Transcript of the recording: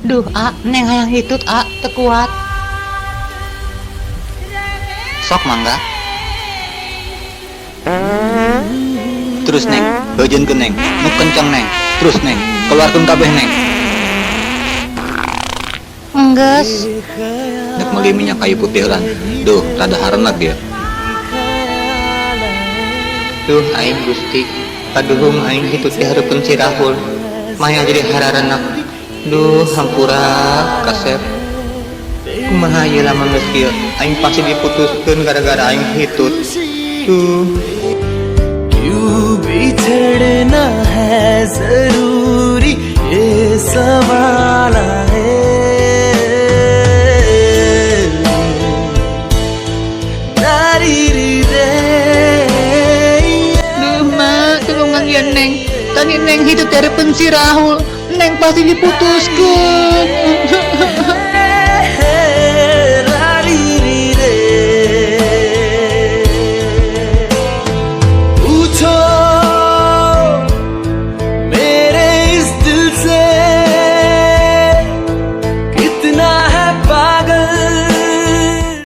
Duh, A, Neng hayang hitut, A, teu kuat. Sok mangga. Terus Neng, heujeunkeun Neng, nu kenceng Neng. Terus Neng, keluarkeun kabeh Neng. Enggeus. Nek meuli minyak kayu putih lan. Duh, rada harenak dia. Duh, aing Gusti. Kaduhung aing hitut di hareupeun si Rahul. Maya jadi hararenak. Duh, hampura kasep. Kumaha ieu lamun geus kieu? Aing pasti diputuskeun gara-gara aing hitut. Duh. क्यों बिछड़ना है जरूरी ये सवाल है नारी रे। Duh, Ma, tulungan ya Neng. Tadi Neng hitut di hareupeun si Rahul. Neng pasti diputuskeun.